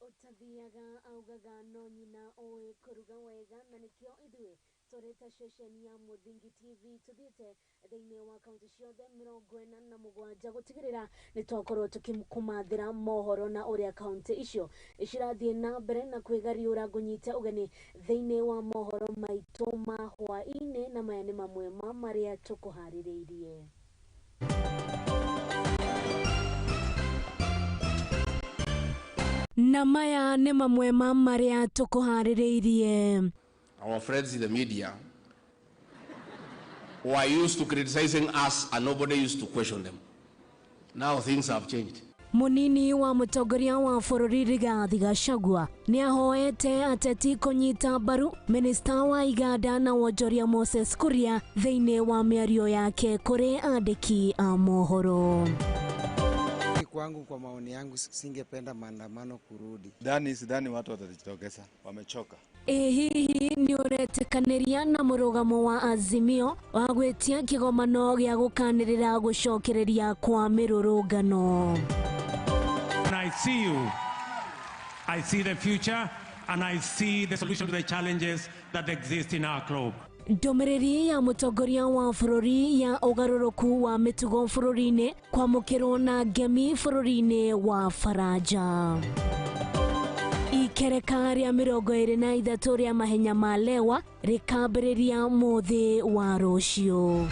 Ũtathiaga augaga no nyina ũĩ kũruga wega na nĩkĩo ithuĩ tũrĩ ta ceceni ya Mũthingi TV tũthiĩte thĩinĩ wa kaunti ciothe 47 gũtigĩrĩra nĩ twakorwo tũkĩkũmathĩra mohoro na ũrĩa kaunti icio cirathiĩ na mbere na kwĩgariũra. Ngũnyite ũgeni thĩinĩ wa mohoro maitũ ma hwaĩ-inĩ na maya nĩ mamwe ma marĩa tũkũharĩrĩirie. Na maya nĩ mamwe ma marĩa tũkũharĩrĩirie. Our friends in the media were used to criticizing us and nobody used to question them. Now things have changed. Munini wa mũtongoria wa bũrũri Rigathi Gachagua nĩ ahoete ateti kũnyita mbaru minista wa iganda na wonjoria Moses Kuria thĩinĩ wa mĩario yake kũrĩ andĩki a mohoro. Kwangu, kwa maoni yangu, singependa maandamano kurudi. Sidhani watu watajitokeza, wamechoka. Ĩ hihi nĩ ũretĩkanĩria na mũrũgamo wa Azimio wa gwĩtia kĩgomano gĩa gũkanĩrĩra gũcokereria kwa mĩrũrũngano? When I see you, I see the future and I see the solution to the challenges that exist in our globe. Ndũmĩrĩri ya mũtongoria wa bũrũri ya ũgarũrũku wa mĩtugo bũrũri-inĩ kwamũkĩrwo na ngemi bũrũri-inĩ wa Faranja. Ikereka rĩa 23 rĩa mahenya ma Lewa rĩkambĩrĩria mũthĩ wa rũciũ.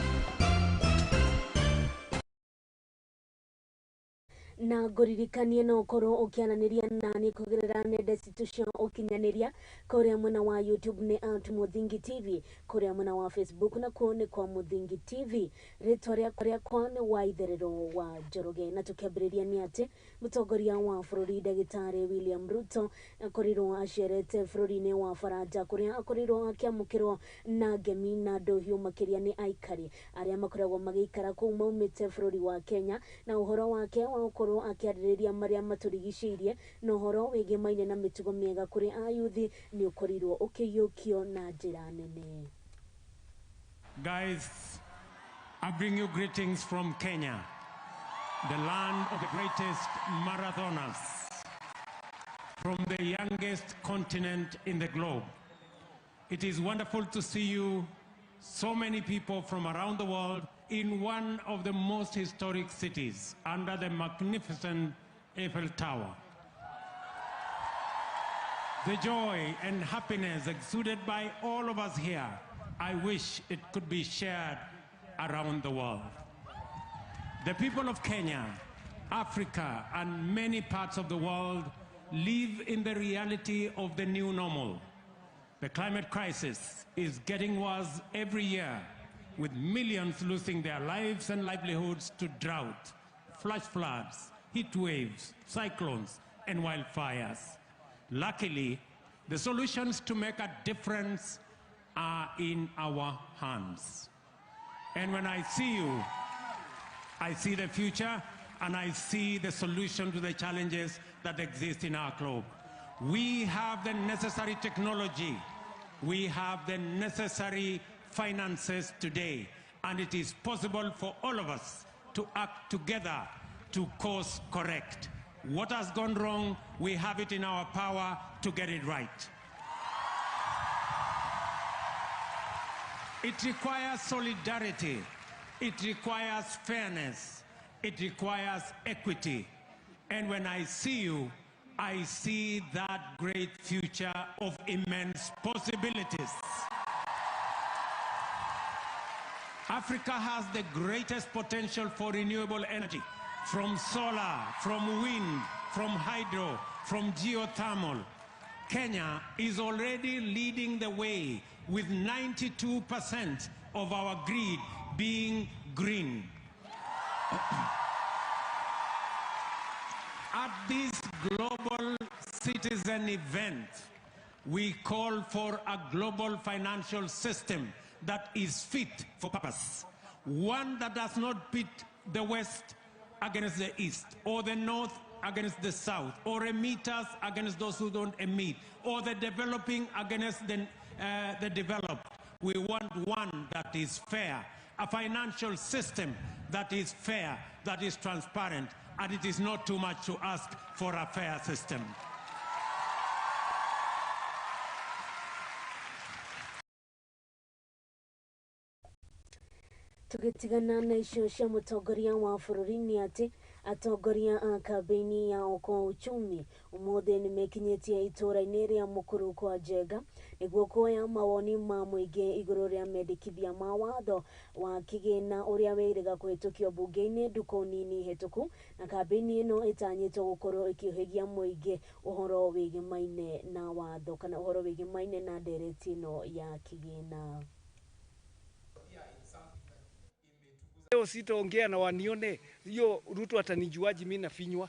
Na ngũririkanie no ũkorwo ũkĩaranĩria nani kũgerera nenda citũ cia ũkinyanĩria kũrĩa mwena wa YouTube nĩ at Mũthingi TV, kũrĩa mwena wa Facebook nakuo nĩ kwa Mũthingi TV. Rĩtwa rĩakwa nĩ Waitherero wa Njoroge. Na tũkĩambĩrĩria nĩ atĩ mũtongoria wa bũrũri ndagĩtarĩ William Ruto akorirwo acerete bũrũri-inĩ wa Faranja kũrĩa akorirwo akĩamũkĩrwo na ngemi na ndũhiũ makĩria nĩ aikari arĩa makoragwo magĩikara kũu maumĩte bũrũri wa Kenya, na ũhoro wake wa gũkorwo akĩarĩrĩria marĩa matũrigicĩirie na ũhoro wĩgĩmaine na mĩtugo mĩega kũrĩ ayuthi nĩ ũkorirwo ũkĩiyũkio na njĩra nene. Guys, I bring you greetings from Kenya, the land of the greatest marathoners, from the youngest continent in the globe. It is wonderful to see you, so many people from around the world, in one of the most historic cities under the magnificent Eiffel Tower. The joy and happiness exuded by all of us here, I wish it could be shared around the world. The people of Kenya, Africa, and many parts of the world live in the reality of the new normal. The climate crisis is getting worse every year, with millions losing their lives and livelihoods to drought, flash floods, heat waves, cyclones, and wildfires. Luckily, the solutions to make a difference are in our hands. And when I see you, I see the future and I see the solution to the challenges that exist in our globe. We have the necessary technology. We have the necessary finances today, and it is possible for all of us to act together to course correct. What has gone wrong, we have it in our power to get it right. It requires solidarity. It requires fairness. It requires equity. And when I see you, I see that great future of immense possibilities. Africa has the greatest potential for renewable energy, from solar, from wind, from hydro, from geothermal. Kenya is already leading the way with 92% of our grid being green. At this global citizen event, we call for a global financial system that is fit for purpose, one that does not pit the West against the East, or the North against the South, or emitters against those who don't emit, or the developing against the developed. We want one that is fair, a financial system that is fair, that is transparent, and it is not too much to ask for a fair system. Tugitigana na icio cia mũtongoria wa bũrũri nĩ atĩ atongoria a kambĩini ya Okoa Uchumi ũmũthĩ nĩmekinyĩtie itũũra-inĩ rĩa Mukuru kwa Njenga nĩguo kuoya mawoni ma mũingĩ igũrũ rĩa mendekithia ma watho wa kĩgĩna ũrĩa wĩrĩga kũhĩtũkio mbunge-inĩ ndukũ nini hĩtũku, na kambĩini ĩno ĩtanyĩtwo gũkorwo ĩkĩũhĩgia mũingĩ ũhoro wĩgĩmaine na watho kana ũhoro wĩgĩmaine na ndereti ĩno ya kĩgĩna. Leo sitaongea na wanione, hiyo Ruto atanijuaji mimi nafinywa?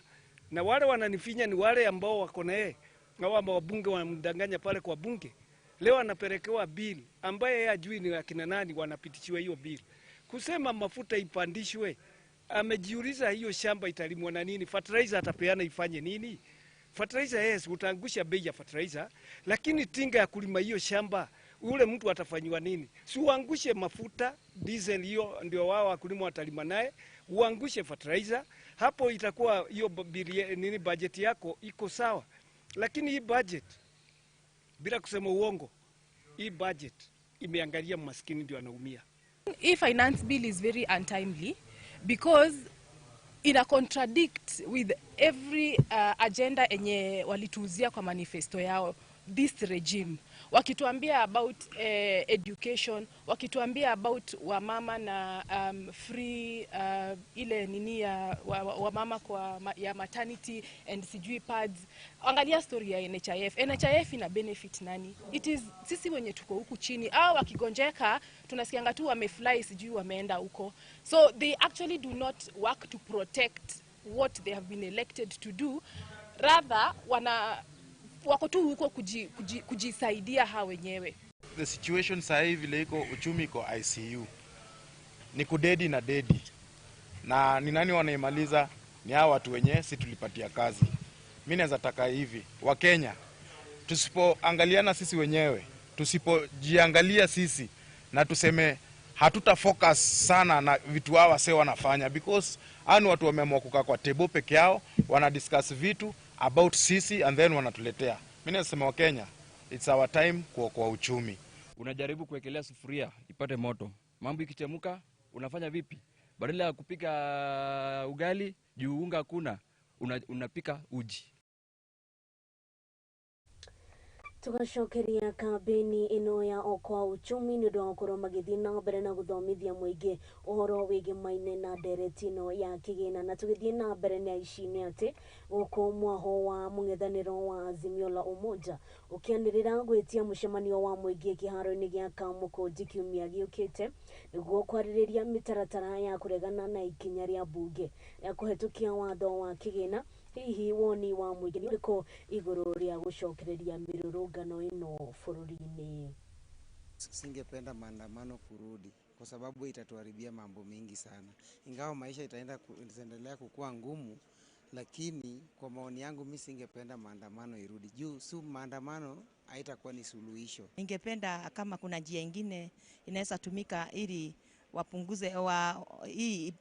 Na wale wananifinya ni wale ambao wako na yeye, na wao wabunge wanamdanganya pale kwa bunge. Leo anapelekewa bill ambaye yeye hajui ni akina nani wanapitishiwa hiyo bill. Kusema mafuta ipandishwe, amejiuliza hiyo shamba italimwa na nini? Fertilizer atapeana ifanye nini? Fertilizer, yes, utaangusha bei ya fertilizer, lakini tinga ya kulima hiyo shamba ule mtu atafanywa nini? Si uangushe mafuta diesel, hiyo ndio wao wakulima watalima naye, uangushe fertilizer, hapo itakuwa hiyo nini budget yako iko sawa. Lakini hii budget, bila kusema uongo, hii budget imeangalia maskini ndio anaumia. Hii finance bill is very untimely because ina contradict with every agenda enye walituuzia kwa manifesto yao this regime. Wakituambia about education, wakituambia about wamama na free ile nini ya wamama kwa ya maternity and sijui pads. Angalia story ya NHIF. NHIF ina benefit nani? It is sisi wenye tuko huku chini. Au wakigonjeka tunasikianga tu wamefly sijui wameenda huko. So they actually do not work to protect what they have been elected to do. Rather wana wako tu huko kujisaidia hao wenyewe. The situation sasa hivi vile iko, uchumi iko ICU. Ni kudedi na dedi. Na ni nani wanaimaliza? Ni hao watu wenyewe si tulipatia kazi. Mimi naweza taka hivi, wa Kenya tusipoangaliana sisi wenyewe, tusipojiangalia sisi na tuseme hatuta focus sana na vitu hawa wase wanafanya, because hao watu wameamua kukaa kwa table peke yao, wana discuss vitu about sisi and then wanatuletea. Mimi nasema wa Kenya, it's our time kuokoa uchumi. Unajaribu kuwekelea sufuria ipate moto. Mambo ikichemuka unafanya vipi? Badala ya kupika ugali juu unga hakuna, unapika uji. Tugacokeria kambĩini ĩno ya Okoa Uchumi nĩ ũndũ wa gũkorwo magĩthiĩ na mbere na gũthomithia mũingĩ ũhoro wĩgĩmaine na ndereti ĩno ya kĩgĩna. Na tũgĩthiĩ na mbere na ici nĩ atĩ gũkũ mwaho wa mũng'ethanĩro wa Azimio la Umoja ũkĩanĩrĩra gwĩtia mũcemanio wa mũingĩ kĩharo-inĩ gĩa Kamũkũnji kiumia gĩũkĩte nĩguo kwarĩrĩria mĩtaratara ya kũregana na ikinya rĩa mbunge rĩa kũhetũkia watho wa kĩgĩna. Hihi woni wa mũingĩ nĩ ũrĩkũ igũrũ rĩa gũcokereria mĩrũrũngano ĩno bũrũri-inĩ? Singependa maandamano kurudi kwa sababu itatuharibia mambo mengi sana. Ingawa maisha itaendelea kukua ngumu, lakini kwa maoni yangu mimi singependa maandamano irudi. Juu si maandamano haitakuwa ni suluhisho. Ningependa kama kuna njia nyingine inaweza tumika ili wapunguze hii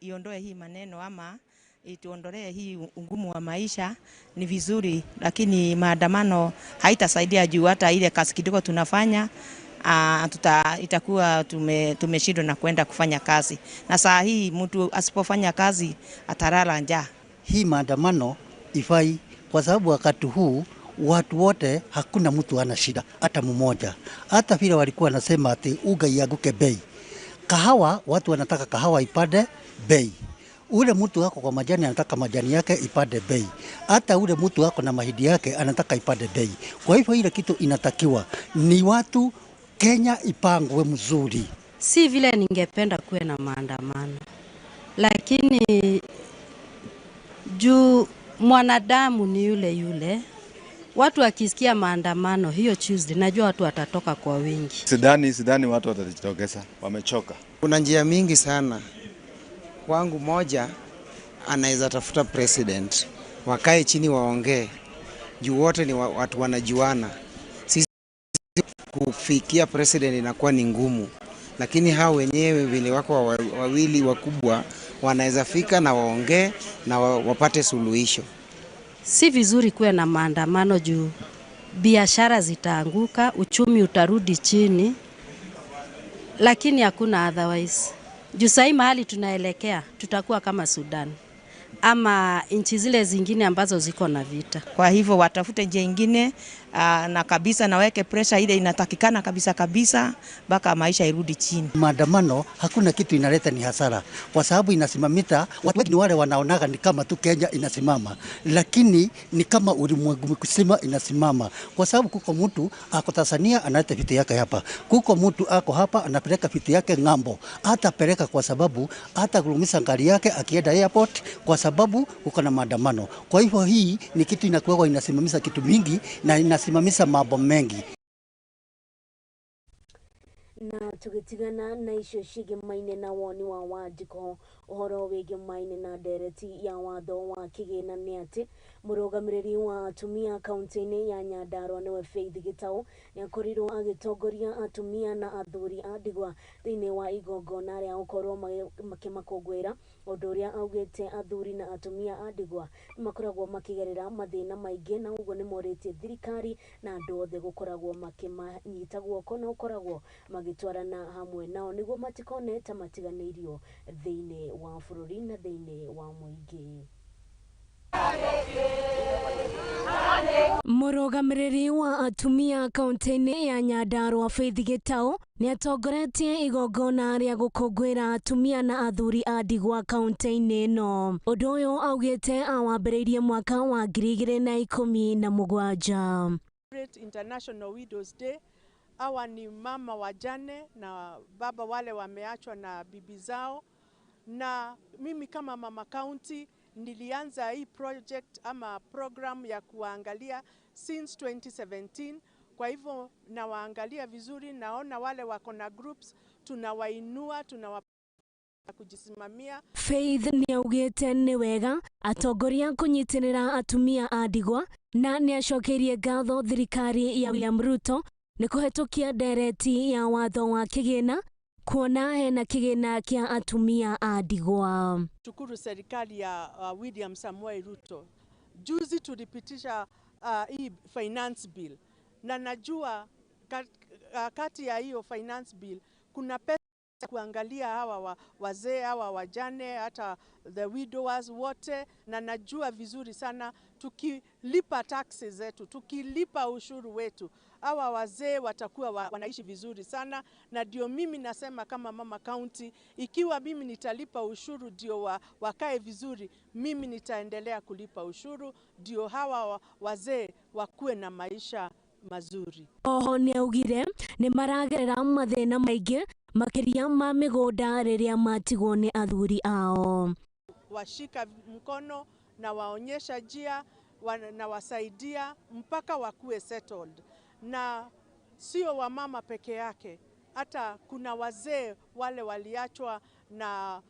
iondoe hii maneno ama ituondolee hii ungumu wa maisha ni vizuri, lakini maandamano haitasaidia juu hata ile kazi kidogo tunafanya itakuwa tumeshindwa na kwenda kufanya kazi. Na saa hii mtu asipofanya kazi atalala njaa. Hii maandamano ifai kwa sababu wakati huu watu wote hakuna mtu ana shida hata mmoja. Hata vile walikuwa wanasema ati uga ianguke bei. Kahawa, watu wanataka kahawa ipande bei. Ule mtu wako kwa majani anataka majani yake ipande bei. Hata ule mtu wako na mahindi yake anataka ipande bei. Kwa hivyo ile kitu inatakiwa ni watu Kenya ipangwe mzuri. Si vile ningependa kuwe na maandamano, lakini juu mwanadamu ni yule yule. Watu wakisikia maandamano hiyo Tuesday, najua watu watatoka kwa wingi. Sidhani watu watajitokeza, wamechoka. Kuna njia mingi sana. Kwangu moja, anaweza tafuta president, wakae chini waongee. Juu wote ni watu wanajuana. Sisi kufikia president inakuwa ni ngumu, lakini hao wenyewe vile wako wawili wakubwa wanaweza fika na waongee na wapate suluhisho. Si vizuri kuwe na maandamano juu biashara zitaanguka, uchumi utarudi chini, lakini hakuna otherwise. Juu sahii mahali tunaelekea tutakuwa kama Sudan ama nchi zile zingine ambazo ziko na vita. Kwa hivyo watafute njia ingine na kabisa naweke pressure ile inatakikana kabisa kabisa mpaka maisha irudi chini. Maandamano hakuna kitu inaleta, ni hasara, kwa sababu inasimamita watu wengi. Ni wale wanaonaga ni kama tu Kenya inasimama, lakini ni kama ulimwengu mzima inasimama, kwa sababu kuko mtu ako Tanzania analeta vitu yake hapa, kuko mtu ako hapa anapeleka vitu yake ng'ambo, hatapeleka kwa sababu hata gari yake akienda airport, kwa sababu kuko na maandamano. Kwa hivyo hii ni kitu inakuwa inasimamisha kitu mingi na inasimamisha mambo mengi. Na tugitigana na icio ciĩgemaine na woni wa Wanjikũ ũhoro wĩgemaine na ndereti ya watho wa kĩgĩna nĩ atĩ mũrũgamĩrĩri wa atumia kaunti-inĩ ya Nyandarua nĩwe Faith Gĩtaũ nĩ akorirwo agĩtongoria atumia na athuri a ndigwa thĩinĩ wa igongona rĩa gũkorwo makĩmakũngũĩra, ũndũ ũrĩa augĩte athuri na atumia a ndigwa nĩ makoragwo makĩgerera mathĩna maingĩ, na ũguo nĩ morĩtie thirikari na andũ othe gũkoragwo makĩmanyita guoko na gũkoragwo magĩtwarana hamwe nao nĩguo matikone ta matiganĩirio thĩinĩ wa bũrũri na thĩinĩ wa mũingĩ. Mũrũgamĩrĩri wa atumia kaunti-inĩ ya Nyandarua Faith Gĩtaũ nĩ atongoretie igongona rĩa gũkũngũĩra atumia na athuri a ndigwa kaunti-inĩ ĩno. Ũndũ ũyũ augĩte awambĩrĩirie mwaka wa 2017. International Widows Day. Hawa ni mama wajane na baba wale wameachwa na bibi zao, na mimi kama mama county nilianza hii project ama program ya kuangalia since 2017. Kwa hivyo nawaangalia vizuri, naona wale wako na groups tunawainua, tunawa kujisimamia. Faith nĩ augĩte nĩ wega atongoria kũnyitĩrĩra atumia a ndigwa na nĩ acokeirie ngatho thirikari ya William Ruto nĩ kũhetũkia ndereti ya watho wa kĩgĩna kuona hena kĩgĩna kĩa atumia a ndigwa. Shukuru serikali ya William Samoei Ruto. Juzi tulipitisha hii finance bill, na najua kati ya hiyo finance bill kuna pesa kuangalia hawa wazee, hawa wajane, hata the widowers wote, na najua vizuri sana tukilipa taxes zetu, tukilipa ushuru wetu, hawa wazee watakuwa wanaishi vizuri sana. Na ndio mimi nasema kama mama county, ikiwa mimi nitalipa ushuru ndio wakae vizuri, mimi nitaendelea kulipa ushuru ndio hawa wazee wakuwe na maisha mazuri. Oho nĩ augire nĩ maragerera mathĩna maingĩ makĩria ma mĩgũnda rĩrĩa matigwo nĩ athuri ao. Washika mkono na waonyesha njia na wasaidia mpaka wakuwe settled. Na sio wamama peke yake, hata kuna wazee wale waliachwa na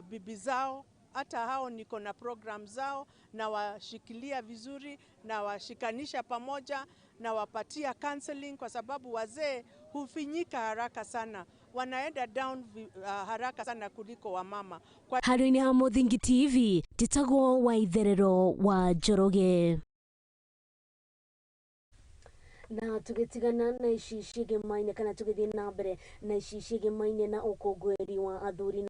bibi zao, hata hao niko na program zao na washikilia vizuri na washikanisha pamoja na wapatia counseling, kwa sababu wazee hufinyika haraka sana, wanaenda down haraka sana kuliko wamama. Handũ-inĩ ha Mũthingi TV, njĩtagwo Waitherero wa Njoroge. Na tugitigana na ici ciĩgemaine kana tugĩthiĩ na mbere na ici ciĩgemaine na ũkũngũĩri wa athuri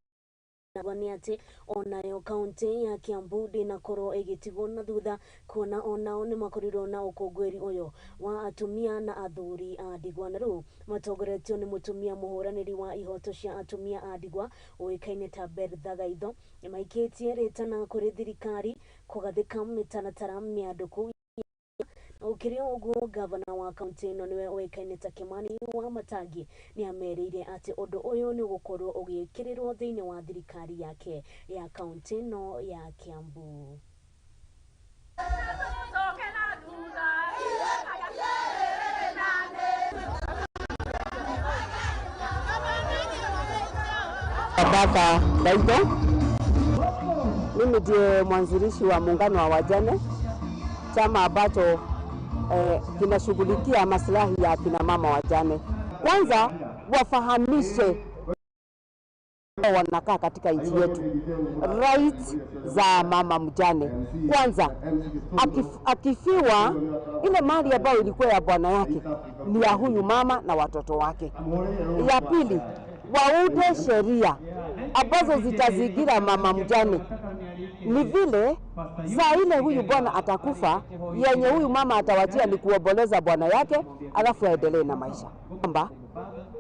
na nĩ atĩ onayo kaunti ya Kiambu ndĩnakorwo ĩgĩtigwo na thutha, kuona onao nĩ makorirwo na ũkũngũĩri ũyũ wa atumia na athuri a ndigwa, na rĩu matongoretio nĩ mũtumia mũhũranĩri wa ihoto cia atumia a ndigwa ũĩkaine ta Bertha Gaitho. Nĩ maikĩtie rĩtana kũrĩ thirikari kũgathĩka mĩtaratara mĩandũku. Ũkĩrĩ ũguo gavana wa kaunti ĩno nĩwe ũĩkaine ta Kimani wa Matangi nĩ amerĩire atĩ ũndũ ũyũ nĩ ũgũkorwo ũgĩkĩrĩrwo thĩinĩ wa thirikari yake ya kaunti ĩno ya Kiambu. Bertha Gaitho, mimi ndiye mwanzilishi wa muungano wa wajane, chama ambacho kinashughulikia maslahi ya kina mama wajane. Kwanza wafahamishe wanakaa katika nchi yetu right za mama mjane. Kwanza akifiwa, ile mali ambayo ilikuwa ya bwana yake ni ya huyu mama na watoto wake. Ya pili, Waunde sheria ambazo zitazingira mama mjane. Ni vile saa ile huyu bwana atakufa, yenye huyu mama atawachia ni kuomboleza bwana yake, alafu aendelee na maisha. Kwamba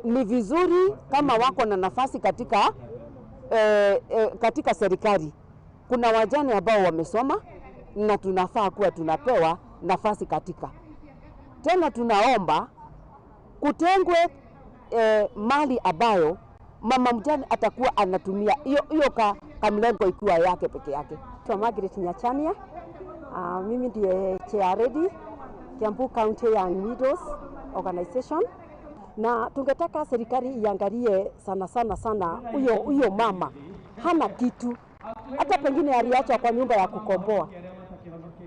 ni vizuri kama wako na nafasi katika katika serikali. Kuna wajane ambao wamesoma na tunafaa kuwa tunapewa nafasi katika. Tena tunaomba kutengwe mali ambayo mama mjane atakuwa anatumia hiyo kamlengo ikiwa yake peke yake. Naitwa Margaret Nyachania. Mimi ndiye chair lady Kiambu County Young Widows Organization, na tungetaka serikali iangalie sana sana sana huyo mama hana kitu, hata pengine aliachwa kwa nyumba ya kukomboa.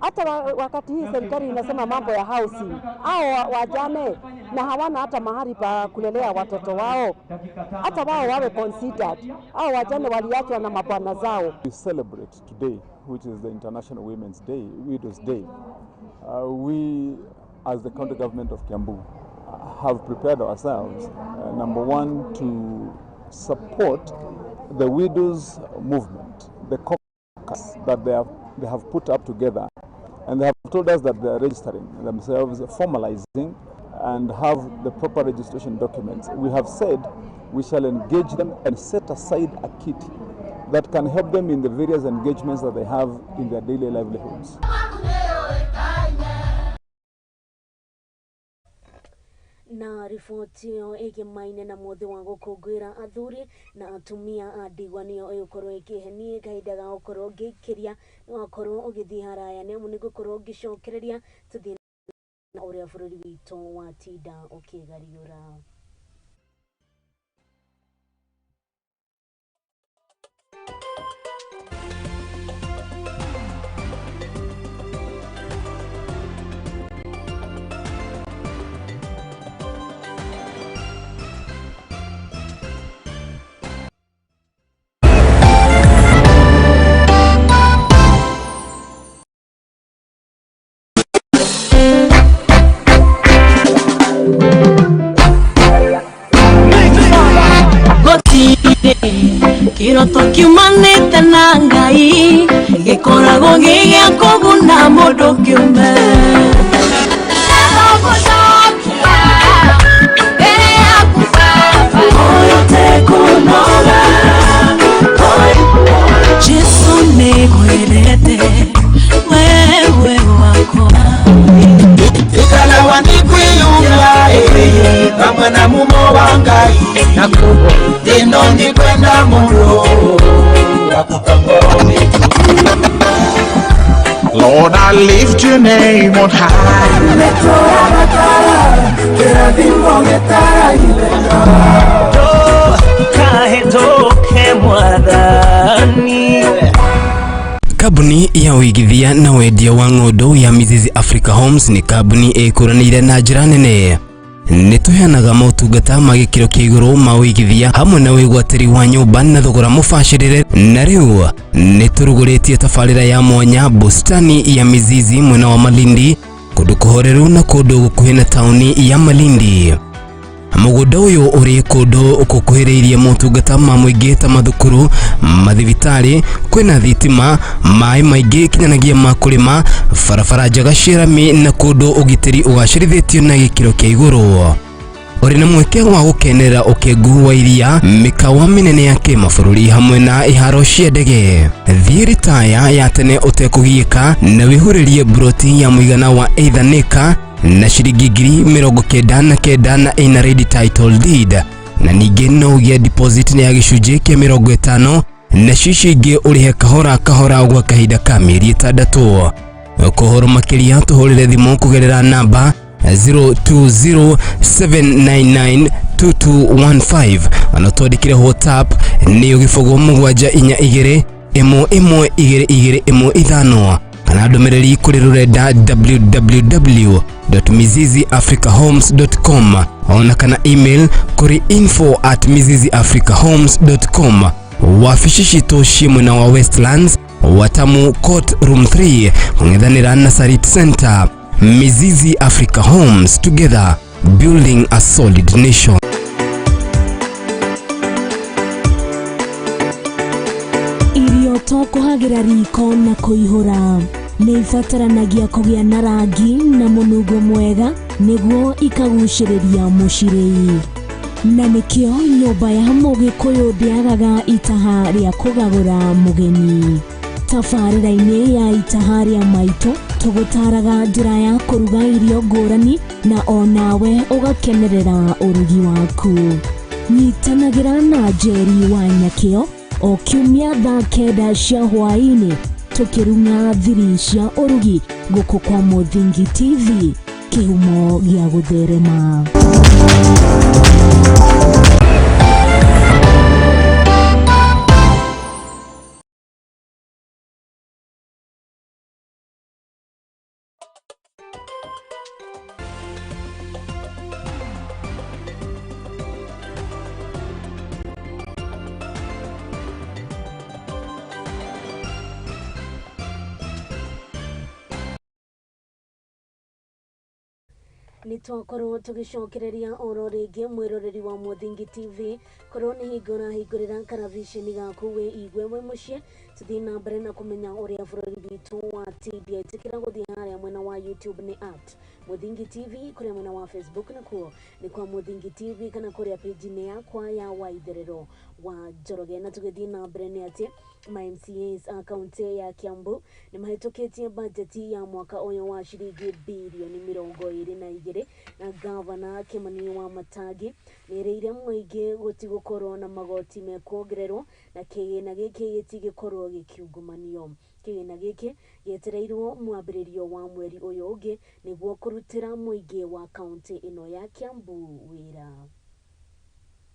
Hata wakati hii serikali inasema mambo ya housing, hao wajane na hawana hata mahali pa kulelea watoto wao, hata wao wawe considered. Hao wajane waliachwa na mabwana zao. We celebrate today, which is the International Women's Day, Widows Day. We, as the county government of Kiambu, have prepared ourselves, number one, to support the widows movement, the caucus that they have put up together, and they have told us that they are registering themselves, formalizing, and have the proper registration documents. We have said we shall engage them and set aside a kitty that can help them in the various engagements that they have in their daily livelihoods. Na riboti ĩyo ĩgĩmaine na mũthĩ wa gũkũngũĩra athuri na atumia a ndigwa nĩyo ĩgũkorwo ĩkĩhenie kahinda ga gũkorwo ngĩikĩria wakorwo ũgĩthiĩ haraya nĩ amu nĩ ngũkorwo ngĩcokereria tũthiĩ na ũrĩa bũrũri witũ watinda ũkĩgariũra. Kiroto kiumanĩte na Ngai gĩkoragwo gĩ gĩa kũguna mũndũ kĩũmbe. Jesu nĩngwendete wewe wakwa ikalawa nikwiyumya pamwe na mumo wa Ngai na kubo tino ndikwenda muno Lord, I lift your name on high. Kambuni ya uigithia na wendia wa ng'ondu ya Mizizi Africa Homes ni kambuni ĩkũranĩire na njĩra nene. Nĩ tũheanaga motungata ma gĩkĩro kĩa igũrũ ma ũigithia hamwe na wĩgwatĩri wa nyũmba na thogora mũbacĩrĩre, na rĩu nĩ tũrugũrĩtie tabarĩra ya mwanya bustani ya Mizizi mwena wa Malindi, kũndũ kũhoreru na kũndũ gũkuhĩ na taũni ya Malindi. Mũgũnda ũyũ ũrĩ kũndũ gũkuhĩrĩirie motungata ma mũingĩ ta mathukuru, mathibitarĩ, kwĩna thitima, maĩ maingĩ kinyanagĩa ma kũrĩma, barabara njega cia rami na kũndũ ũgitĩri ũgacĩrithĩtio na gĩkĩro kĩa igũrũ. Ũrĩ na mweke wa gũkenerera ũkengu wa iria, mĩkawa mĩnene ya kĩmabũrũri hamwe na iharo cia ndege. Thiĩ ritaya ya tene ũtekũgiĩka na wĩhũrĩrie mburoti ya mũigana wa either acre na ciringi 99,000 na ina ready title deed, na ningĩ no ũgĩe deposit ya gĩcunjĩ kĩa 50 na cici ingĩ ũrĩhe kahora kahora gwa kahinda ka mĩeri 6. Kũhoro makĩria tũhũrĩre thimũ kũgerera namba 0207992215 ona twandĩkĩre WhatsApp nĩyo 0742 11 22 15 kana ndũmĩrĩri kũrĩ rũrenda www.miziziafricahomes.com ona kana email kũrĩ info@miziziafricahomes.com. Wabici citũ ciĩ mwena wa Westlands, Watamu Court Room 3, kũng'ethanĩra na Sarit Center. Mizizi Africa Homes, together building a solid nation. Kũhagĩra riko na kũihũra. Nĩ ibataranagia kũgĩa na rangi na mũnungo mwega nĩguo ikagucĩrĩria mũcirĩi. Na nĩkĩo nyũmba ya Mũgĩkũyũ ndĩagaga itaha rĩa kũgagũra mũgeni. Tabarĩra-inĩ ya itaha rĩa maitũ tũgũtaraga njĩra ya kũruga irio ngũrani na onawe ũgakenerera ũrugi waku. Nyitanagĩra na Njeri wa Nyakĩo o kiumia thaa 9 cia hwaĩ-inĩ tũkĩrung'a thiri cia ũrugi gũkũ kwa Mũthingi TV, kĩhumo gĩa gũtherema. Nĩtwakorwo tũgĩcokereria oro rĩngĩ mwĩroreri wa Mũthingi TV korwo nĩ hingo ũrahingũrĩra karaviceni gaku wĩ igue wĩ mũciĩ tũthiĩ na mbere na kũmenya ũrĩa bũrũri witũ watindia. Ĩtĩkĩra gũthiĩ harĩa mwena wa YouTube nĩ at Mũthingi TV, kũrĩa mwena wa Facebook nakuo nĩ kwa Mũthingi TV, kana kũrĩa page-inĩ yakwa ya Waitherero wa Njoroge. Na tũgĩthiĩ na mbere nĩ atĩ ma MCAs a kaunti ya Kiambu nĩ mahĩtũkĩtie bajeti ya mwaka ũyũ wa ciringi birioni 22 na gavana Kimani wa Matangi nĩerĩire mũingĩ gũtigũkorwo na magoti mekuongererwo na kĩgĩna gĩkĩ gĩtigĩkorwo gĩkiungumanio. Kĩgĩna gĩkĩ gĩetereirwo mwambĩrĩrio wa mweri ũyũ ũngĩ nĩguo kũrutĩra mũingĩ wa kaunti ĩno ya Kiambu wĩra.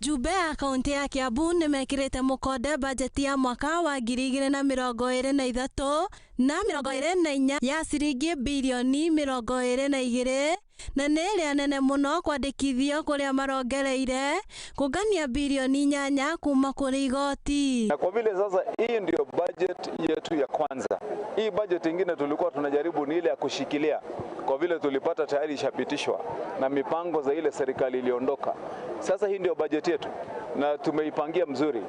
Jumbe a kaunti ya Kiambu nĩmekĩrĩte mũkonde bajeti ya mwaka wa 2023 na 24 ya ciringi birioni 22 na nĩ ĩrĩa nene mũno kwandĩkithio kũrĩa marongereire kũngania birioni 8 kuma kũrĩ igoti. Na kwa vile sasa hii ndio budget yetu ya kwanza. Hii budget ingine tulikuwa tunajaribu ni ile ya kushikilia, kwa vile tulipata tayari ishapitishwa na mipango za ile serikali iliondoka. Sasa hii ndio budget yetu na tumeipangia mzuri.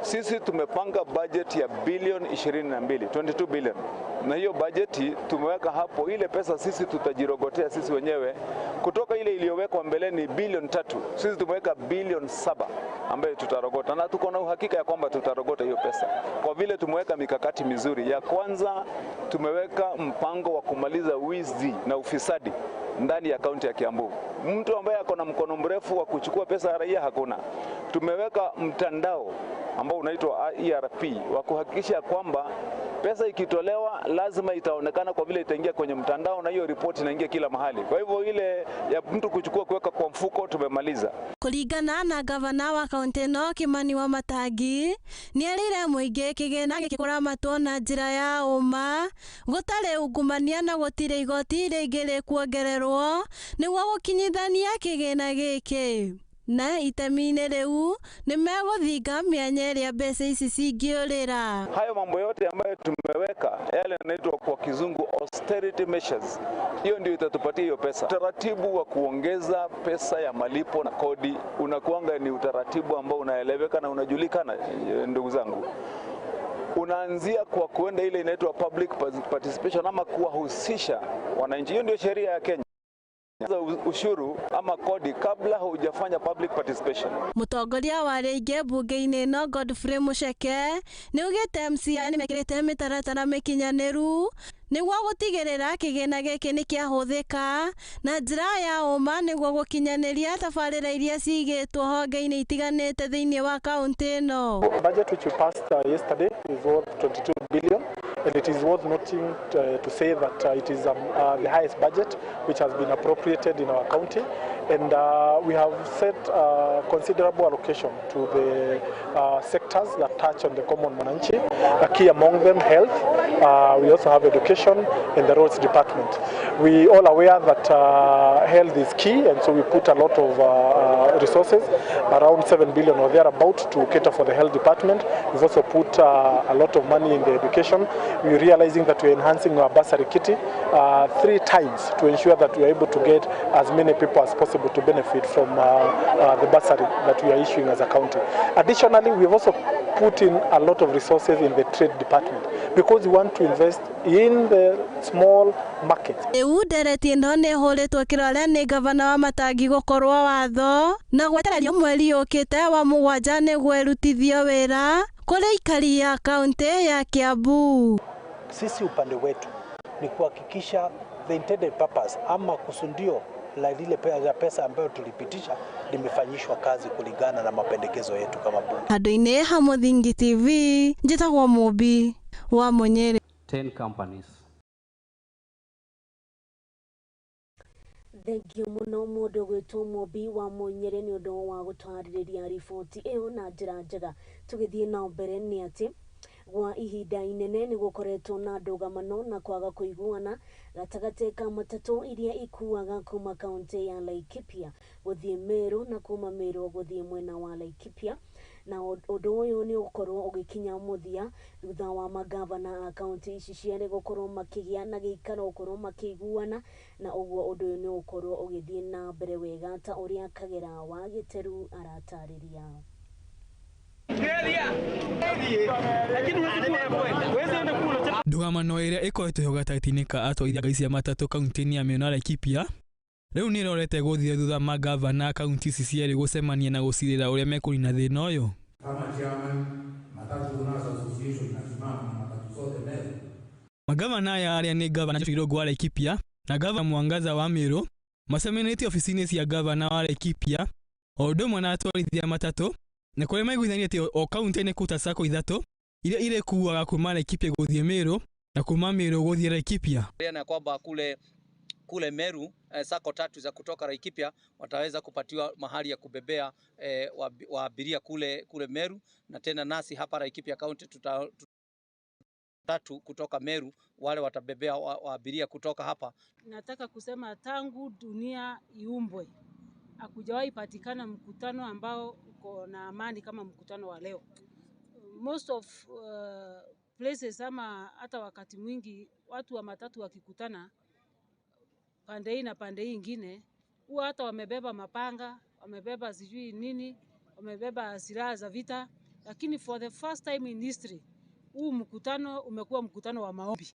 Sisi tumepanga budget ya bilioni 22, 22 billion. Na hiyo bajeti tumeweka hapo, ile pesa sisi tutajirogotea sisi wenyewe kutoka ile iliyowekwa mbeleni bilioni 3. Sisi tumeweka bilioni 7 ambayo tutarogota, na tuko na uhakika ya kwamba tutarogota hiyo pesa kwa vile tumeweka mikakati mizuri. Ya kwanza tumeweka mpango wa kumaliza wizi na ufisadi ndani ya kaunti ya Kiambu. Mtu ambaye ako na mkono mrefu wa kuchukua pesa ya raia hakuna. Tumeweka mtandao ambao unaitwa ERP wa kuhakikisha kwamba pesa ikitolewa lazima itaonekana, kwa vile itaingia kwenye mtandao na hiyo ripoti inaingia kila mahali. Kwa hivyo ile ya mtu kuchukua kuweka kwa mfuko tumemaliza. Kulingana na gavana wa kaunti no Kimani wa Matangi nĩerĩire mũingĩ kĩgĩna gĩkũramatwo na njĩra ya ũma gũtarĩ ungumania na gũtirĩ igoti rĩngĩ rĩkuongererwo nĩguo gũkinyithania kĩgĩna gĩkĩ. Na itemi-inĩ rĩu nĩmegũthinga mĩanya ĩrĩa mbeca ici cingĩũrĩra. Hayo mambo yote ambayo tumeweka yale yanaitwa kwa kizungu austerity measures, hiyo ndio itatupatia hiyo pesa. Utaratibu wa kuongeza pesa ya malipo na kodi unakuanga ni utaratibu ambao unaeleweka na unajulikana, ndugu zangu. Unaanzia kwa kuenda ile inaitwa public participation ama kuwahusisha wananchi. Hiyo ndio sheria ya Kenya. Ushuru ama kodi kabla hujafanya public participation. Mutongoria wa rĩngĩ bunge-inĩ no Godfrey Mucheke nĩaugĩte MCA nĩmekĩrĩte mĩtaratara mĩkinyanĩru nĩguo gũtigĩrĩra kĩgĩna gĩkĩ nĩkĩahũthĩka na njĩra ya ũma nĩguo gũkinyanĩria tabarĩra iria cigĩtwo honge-inĩ itiganĩte thĩinĩ wa kaunti ĩno. The budget which we passed yesterday is worth 22 billion. And it is worth noting to say that it is the highest budget which has been appropriated in our county, and we have set considerable allocation to the sectors that touch on the common mwananchi, key among them health. We also have education and the roads department. We all aware that health is key, and so we put a lot of resources, around 7 billion or thereabout, to cater for the health department. We've also put a lot of money in the education. We're realizing that we're enhancing our bursary kitty 3 times to ensure that we are able to get as many people as possible to benefit from the bursary that we are issuing as a county. Additionally, we've also put in a lot of resources in the trade department because we want to invest in the small markets. Rĩu ndereti ĩno nĩ ĩhũrĩtwo kĩrore nĩ gavana wa Matangi gũkorwo watho na gwetererio mweri ũkĩte wa 7 nĩguo ĩrutithio wĩra kũrĩ aikari ya kaunti ya Kiambu. Sisi upande wetu ni kuhakikisha the intended purpose ama kusudio la lile pesa ambayo tulipitisha limefanyishwa kazi kulingana na mapendekezo yetu kama bunge. Handũ-inĩ ha Mũthingi TV, njĩtagwo Mũmbi wa Mũnyĩrĩ. 10 companies. Thengio mũno mũndũ gwĩtwo Mũmbi wa Mũnyĩrĩ nĩ ũndũ wa gũtwarĩrĩria riboti ĩyo na njĩra njega. Tũgĩthiĩ na mbere nĩ atĩ gwa ihinda inene nĩ gũkoretwo na ndũgamano na kwaga kũiguana gatagatĩ ka matatũ iria ikuaga kuma kaunti ya Laikipia gũthiĩ Meru na kuma Meru gũthiĩ mwena wa Laikipia, na ũndũ ũyũ nĩ ũgũkorwo ũgĩkinya mũthia thutha wa magavana a kaunti ici cierĩ gũkorwo makĩgĩa na gĩikaro gũkorwo makĩiguana, na ũguo ũndũ ũyũ nĩ ũgũkorwo ũgĩthiĩ na mbere wega ta ũrĩa Kagera wa Gĩteru aratarĩria. Ndũgamano ĩrĩa ĩkoretwo gatagatĩ-inĩ ka atwarithia ngari cia matatũ kaunti-inĩ ya Meru na Laikipia rĩu nĩ ĩrorete gũthiĩ thutha magavana a kaunti ici cierĩ gũcemania na gũcirĩra ũrĩa mekũnina thĩna ũyũ. Magavana aya arĩa nĩ gavana Joshua Irũngũ wa Laikipia na gavana Mwangaza wa Meru macemanĩtie obici-inĩ cia gavana wa Laikipia o ũndũ ũmwe na atwarithia matatũ, na kũrĩa maiguithanĩtie o kaunti nĩ kũruta sacco 3 iria irĩkuaga kuma Laikipia gũthiĩ Meru na kuma Meru gũthiĩ Laikipia. Na kwamba kule Meru sacco 3 za kutoka Laikipia wataweza kupatiwa mahali ya kubebea wa abiria kule Meru, na tena nasi hapa Laikipia County tuta 3 kutoka Meru wale watabebea wa abiria kutoka hapa. Nataka kusema tangu dunia iumbwe hakujawahi patikana mkutano ambao uko na amani kama mkutano wa leo. Most of places ama hata wakati mwingi watu wa matatu wakikutana pande hii na pande hii ingine, huwa hata wamebeba mapanga, wamebeba sijui nini, wamebeba silaha za vita, lakini for the first time in history huu mkutano umekuwa mkutano wa maombi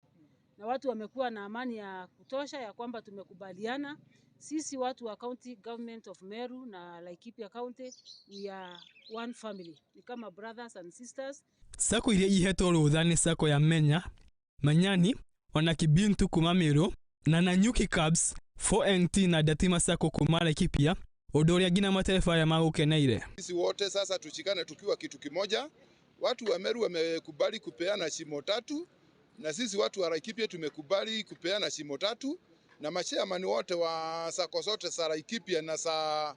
na watu wamekuwa na amani ya kutosha ya kwamba tumekubaliana sisi watu wa county government of Meru na Laikipia County, we are one family, ni kama brothers and sisters. Sacco iria ihetwo rũtha nĩ sacco ya Menya, Manyani ona Kibintu kuma Meru na Nanyuki Cabs 4NT na Datima Sacco kuma Laikipia, ũndũ ũrĩa nginya matereba aya magũkeneire. Sisi wote sasa tushikane tukiwa kitu kimoja. Watu wa Meru wamekubali kupeana shimo 3 na sisi watu wa Laikipia tumekubali kupeana shimo 3, na machairman wote wa sacco zote za Laikipia na za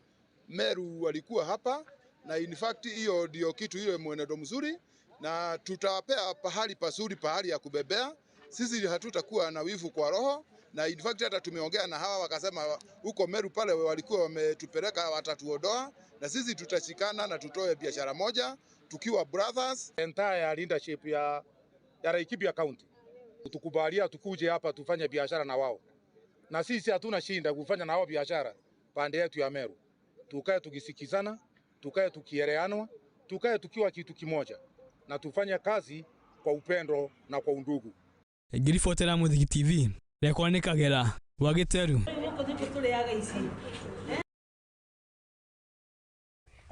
Meru walikuwa hapa, na in fact hiyo ndio kitu ile mwenendo mzuri, na tutawapea pahali pazuri, pahali ya kubebea. Sisi hatutakuwa na wivu kwa roho, na in fact hata tumeongea na hawa wakasema huko Meru pale walikuwa wametupeleka watatuondoa, na sisi tutashikana na tutoe biashara moja tukiwa brothers. Entire leadership ya Laikipia County tukubalia tukuje hapa tufanye biashara na wao, na sisi hatuna shinda kufanya na wao biashara pande yetu ya Meru. Tukae tukisikizana, tukae tukielewana, tukae tukiwa kitu kimoja, na tufanye kazi kwa upendo na kwa undugu. Ngiribotera Mũthingi TV, rekwa nĩ Kagera wa Gĩteru.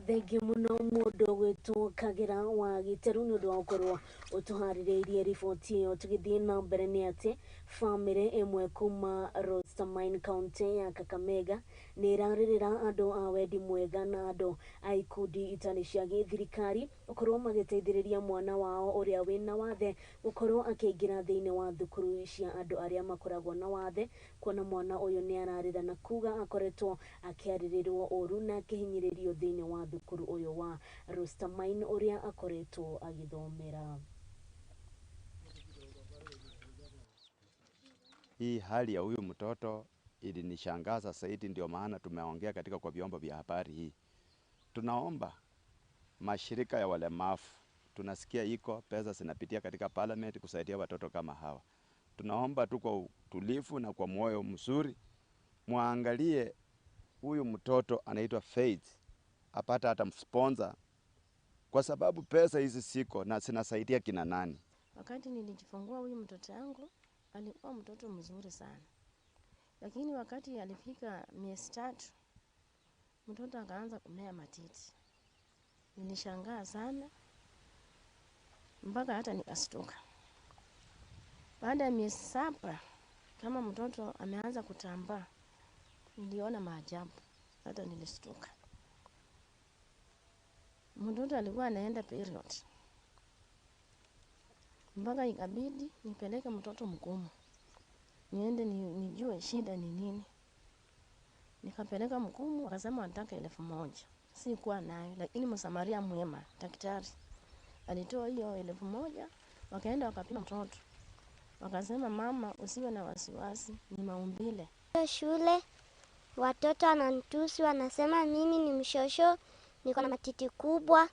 Thengiũ mũno mũndũ ũgwĩtwo Kagera wa Gĩteru nĩ ũndũ wa gũkorwo ũtũharĩrĩirie riboti ĩyo. Tũgĩthiĩ na mbere nĩ atĩ bamĩrĩ ĩmwe kuma Rostamine County ya Kakamega nĩ ĩrarĩrĩra andũ a wendi mwega na andũ a ikundi itarĩ cia gĩthirikari gũkorwo magĩteithĩrĩria mwana wao ũrĩa wĩna wathe gũkorwo akĩingĩra thĩinĩ wa thukuru cia andũ arĩa makoragwo na wathe, kuona mwana ũyũ nĩ ararĩra na kuga akoretwo akĩarĩrĩrwo ũru na akĩhinyĩrĩrio thĩinĩ wa thukuru ũyũ wa Rostamine ũrĩa akoretwo agĩthomera. Hii hali ya huyu mtoto ilinishangaza zaidi, ndio maana tumeongea katika kwa vyombo vya habari hii. Tunaomba mashirika ya walemavu, tunasikia iko pesa zinapitia katika parliament kusaidia watoto kama hawa. Tunaomba tu kwa utulivu na kwa moyo mzuri muangalie huyu mtoto anaitwa Faith, apata hata sponsor Kwa sababu pesa hizi siko na zinasaidia kina nani? Wakati nilijifungua huyu mtoto wangu alikuwa mtoto mzuri sana. Lakini wakati alifika miezi 3 mtoto akaanza kumea matiti. Nilishangaa sana mpaka hata nikastuka. Baada ya miezi 7 kama mtoto ameanza kutambaa, niliona maajabu, hata nilistuka. Mtoto alikuwa anaenda period. Mpaka ikabidi nipeleke mtoto Mkumu, niende nijue shida ni nini. Nikapeleka Mkumu, akasema wanataka 1000. Sikuwa nayo, lakini msamaria mwema daktari alitoa hiyo 1000, wakaenda wakapima mtoto. Wakasema mama, usiwe na wasiwasi, ni maumbile. Shule watoto wananitusi, wanasema mimi ni mshosho, niko na matiti kubwa,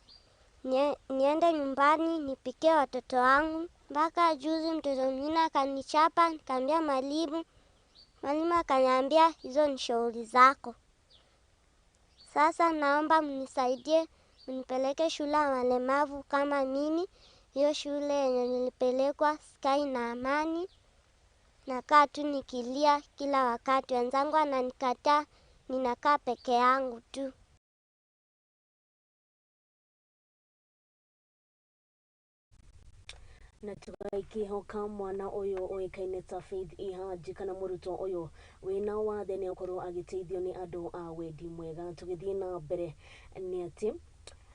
niende nyumbani nipikie watoto wangu. Mpaka juzi mtoto mwingine akanichapa, nikamwambia mwalimu. Mwalimu akaniambia hizo ni shauri zako. Sasa naomba mnisaidie, mnipeleke shule ya walemavu kama mimi. Hiyo shule yenye nilipelekwa sikai na amani. Nakaa tu nikilia kila wakati, wenzangu wananikataa, ninakaa peke yangu tu. Na tugakihoka mwana ũyũ ũĩkaine ta Faith Ihaji kana mũrutwo ũyũ wĩna wathe nĩ akorwo agĩteithio nĩ andũ a wendi mwega. Tũgĩthiĩ na mbere nĩ atĩ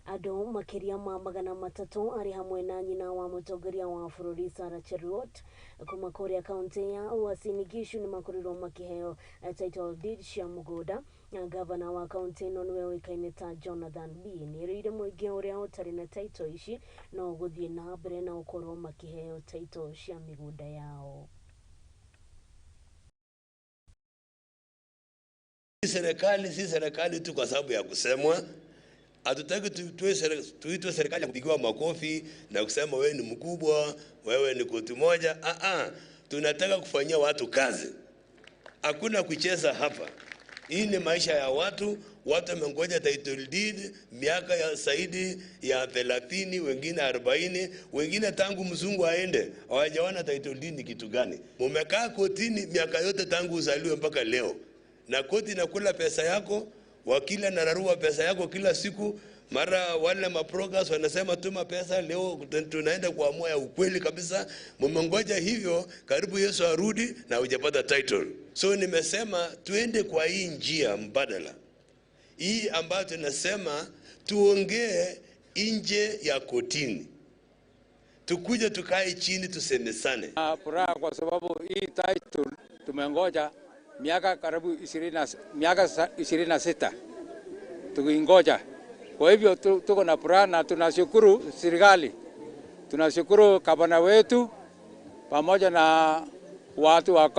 andũ makĩria ma 300 arĩ hamwe na nyina wa mũtongoria wa bũrũri Sarah Cheruiyot kuma kũrĩa kaunti ya Uasin Gishu nĩ makorirwo makĩheo title deed cia mũgũnda. Na gavana wa kaunti ĩno nĩwe ũĩkaine ta Jonathan B nĩerĩire mũingĩ ũrĩa ũtarĩ na title ici no gũthiĩ na mbere na gũkorwo makĩheo title cia mĩgũnda yao. Serikali si serikali tu kwa sababu ya kusemwa. Hatutaki tuitwe serikali ya kupigiwa makofi na kusema wewe ni mkubwa, wewe ni koti moja. Tunataka kufanyia watu kazi. Hakuna kucheza hapa. Hii ni maisha ya watu. Watu wamengoja title deed miaka ya zaidi ya 30, wengine 40, wengine tangu mzungu aende hawajaona title deed ni kitu gani. Mumekaa kotini miaka yote tangu uzaliwe mpaka leo. Na koti inakula pesa yako, wakili anararua pesa yako kila siku. Mara wale maprogas wanasema tuma pesa leo, tunaenda kuamua ya ukweli kabisa. Mumengoja hivyo karibu Yesu arudi na hujapata title. So nimesema tuende kwa hii njia mbadala. Hii ambayo tunasema tuongee nje ya kotini. Tukuje tukae chini tusemesane. Furaha kwa sababu hii title tumengoja miaka karibu 26 tukingoja. Kwa hivyo tuko na furaha na tunashukuru serikali. Tunashukuru gavana wetu pamoja na watu wa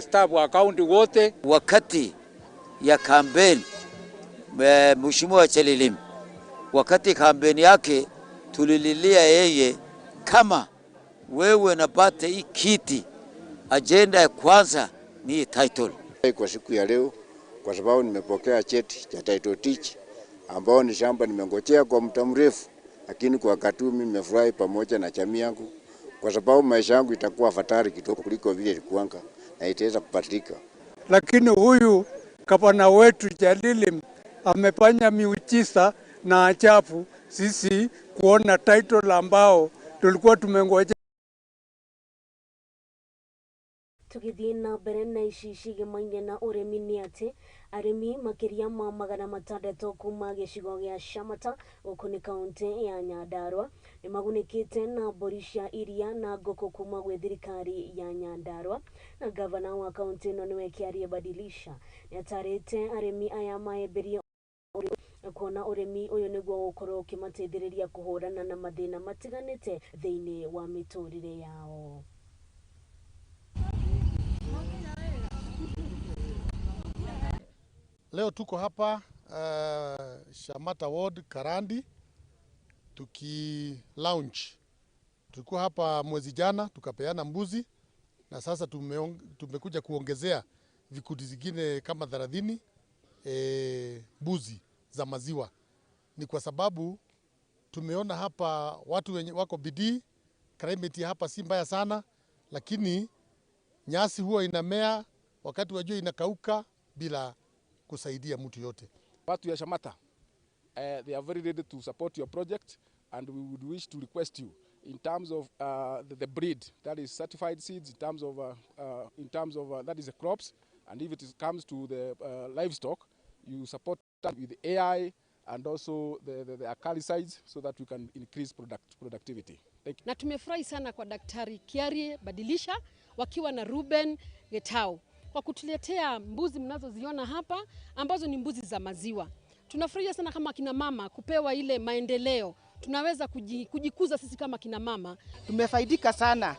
staff wa county wote. Wakati ya kampeni Mheshimiwa Chelilim, wakati kampeni yake tulililia yeye, kama wewe unapata hii kiti, agenda ya kwanza ni title. Kwa siku ya leo, kwa sababu nimepokea cheti cha title deed ambao ni shamba nimengojea kwa muda mrefu, lakini kwa wakati huu mimi nimefurahi pamoja na jamii yangu, kwa sababu maisha yangu itakuwa fatari kidogo kuliko vile ilikuwanga na itaweza kubadilika. Lakini huyu gavana wetu Chelilim amefanya miujiza na ajabu sisi kuona title ambao tulikuwa tumengoja. Tugithie na mbere na ici cigemaine na ũrĩmi nĩ atĩ arĩmi makĩria ma 600 kuma gĩcigo gĩa Shamata gũkũ nĩ kaunti ya Nyandarua nĩ magunĩkĩte na mbũri cia iria na ngũkũ kuma gwĩ thirikari ya Nyandarua. Na gavana wa kaunti ĩno nĩwe Kĩarie Badilisha nĩatarĩte arĩmi aya mahĩmbĩrie kuona ũrĩmi ũyũ nĩguo ũgũkorwo ũkĩmateithĩrĩria kũhũrana na mathĩna matiganĩte thĩinĩ wa mĩtũrĩre yao. Leo tuko hapa Shamata Ward Karandi tuki launch. Tulikuwa hapa mwezi jana tukapeana mbuzi, na sasa tumekuja kuongezea vikundi zingine kama 30 mbuzi za maziwa. Ni kwa sababu Tumeona hapa watu wenye wako bidii, climate hapa si mbaya sana, lakini nyasi huwa inamea wakati wa jua inakauka bila kusaidia mtu yote. Watu ya Shamata, they are very ready to support your project, and we would wish to request you in terms of the breed, that is certified seeds, in terms of that is the crops, and if it comes to the livestock, you support that with AI and also the acaricides so that we can increase productivity. Thank you. Na tumefurahi sana kwa Daktari Kiarie Badilisha wakiwa na Ruben Getau kwa kutuletea mbuzi mnazoziona hapa ambazo ni mbuzi za maziwa. Tunafurahia sana kama kina mama kupewa ile maendeleo. Tunaweza kujikuza sisi kama kina mama. Tumefaidika sana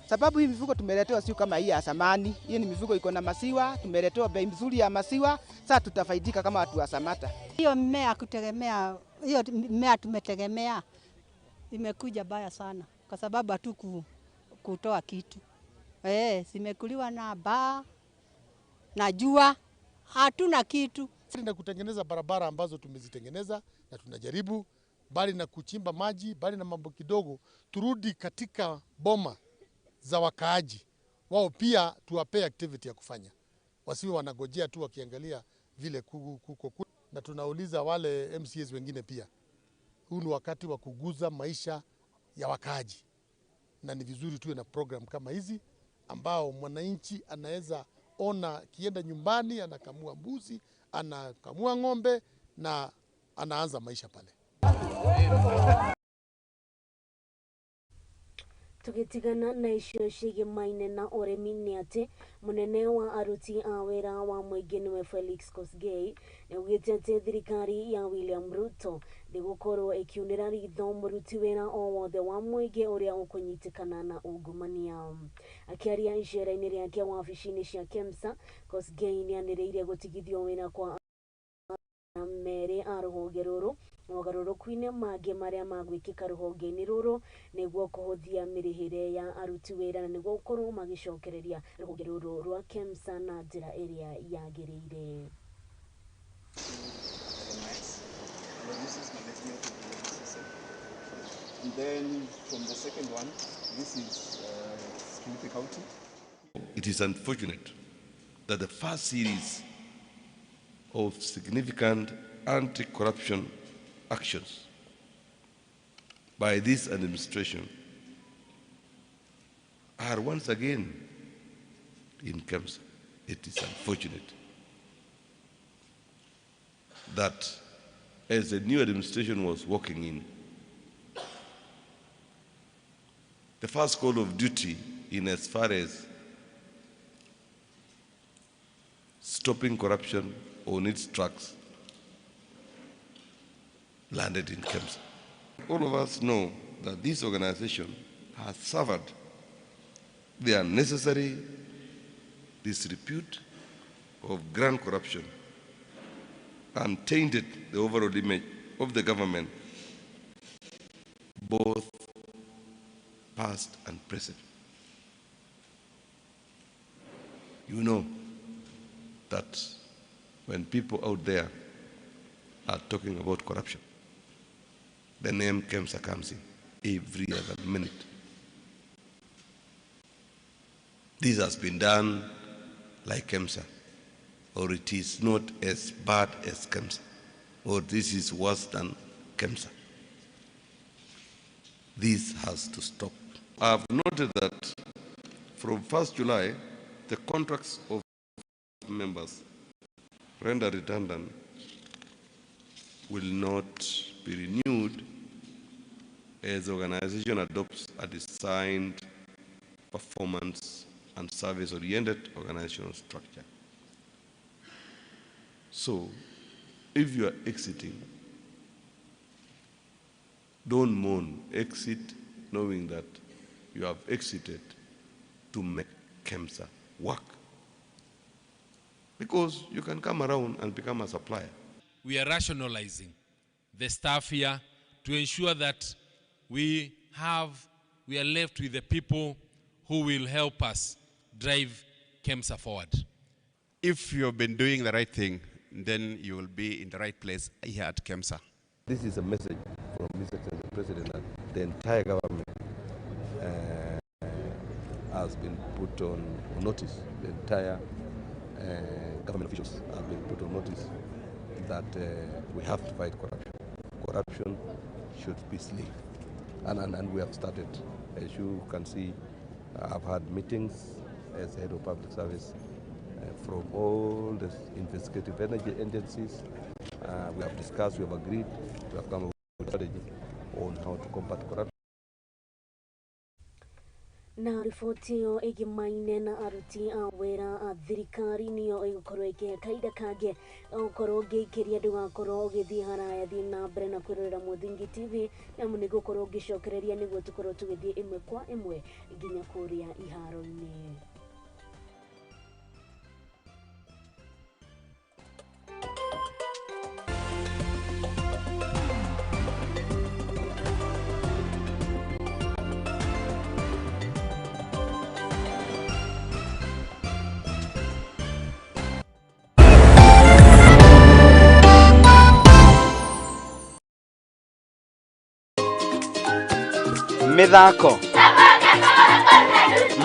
sababu hii mifugo tumeletewa sio kama hii ya zamani. Hii ni mifugo iko na maziwa, tumeletewa bei nzuri ya maziwa. Sasa tutafaidika kama watu wa Samata. Hiyo mmea kutegemea, hiyo mmea tumetegemea imekuja baya sana kwa sababu hatuku kutoa kitu. Zimekuliwa na baa na jua, hatuna kitu. Na kutengeneza barabara ambazo tumezitengeneza na tunajaribu, bali na kuchimba maji, bali na mambo kidogo, turudi katika boma za wakaaji. Wao pia tuwapee activity ya kufanya. Wasiwe wanagojea tu wakiangalia vile kuko. Na tunauliza wale MCAs wengine pia. Huu ni wakati wa kuguza maisha ya wakaaji. Na ni vizuri tuwe na program kama hizi ambao mwananchi anaweza ona kienda nyumbani, anakamua mbuzi, anakamua ng'ombe na anaanza maisha pale. Tugitigana na icio cigimaine na urimi ni ati munene wa aruti a wira wa muingi niwe Felix Kosgei niaugite ati thirikari ya William Ruto ndigukorwo ikiunira ritho muruti wira o wothe wa muingi uria ukunyitikana na ungumania. Akiaria icera-ini riake wabici-ini cia KEMSA, Kosgei nianiriire gutigithio wira kwa mere a ruhonge ruru mogarũrũku-inĩ mangĩ marĩa magwĩkĩka rũhonge-inĩ rũrũ nĩguo kũhũthia mĩrĩhĩre ya aruti wĩra na nĩguo gũkorwo magĩcokereria rũhonge rũrũ rwa KEMSA na njĩra ĩrĩa yagĩrĩire. And then from the second one, this is Kilifi County. It is unfortunate that the first series of significant anti-corruption actions by this administration are once again in KEMSA. It is unfortunate that as the new administration was walking in, the first call of duty in as far as stopping corruption on its tracks landed in KEMSA. All of us know that this organization has suffered the unnecessary disrepute of grand corruption and tainted the overall image of the government, both past and present. You know that when people out there are talking about corruption, the name KEMSA comes in every other minute. This has been done like KEMSA, or it is not as bad as KEMSA, or this is worse than KEMSA. This has to stop. I have noted that from 1st July, the contracts of members rendered redundant will not be renewed as the organization adopts a designed performance and service-oriented organizational structure. So, if you are exiting, don't mourn. Exit knowing that you have exited to make KEMSA work. Because you can come around and become a supplier. We are rationalizing the staff here to ensure that we are left with the people who will help us drive KEMSA forward. If you've been doing the right thing, then you will be in the right place here at KEMSA. This is a message from His Excellency the President that the entire government has been put on notice. The entire government officials have been put on notice that we have to fight corruption. Corruption should be slain. And we have started. As you can see, I've had meetings as head of public service from all the investigative energy agencies. We have discussed, we have agreed, we have come up with a strategy on how to combat corruption. Na riboti ĩyo ĩgimaine na aruti a wĩra a thirikari nĩyo ĩgũkorwo ĩkĩhe kahinda kangĩ gũkorwo ngĩikĩria ndũgakorwo ũgĩthiĩ haraya, thiĩ na mbere na kwĩrorera Mũthingi TV nĩamu nĩngũkorwo ngĩcokereria nĩguo tũkorwo tũgĩthiĩ ĩmwe kwa ĩmwe nginya kũrĩa iharo-inĩ. Mĩthako,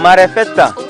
marebeta.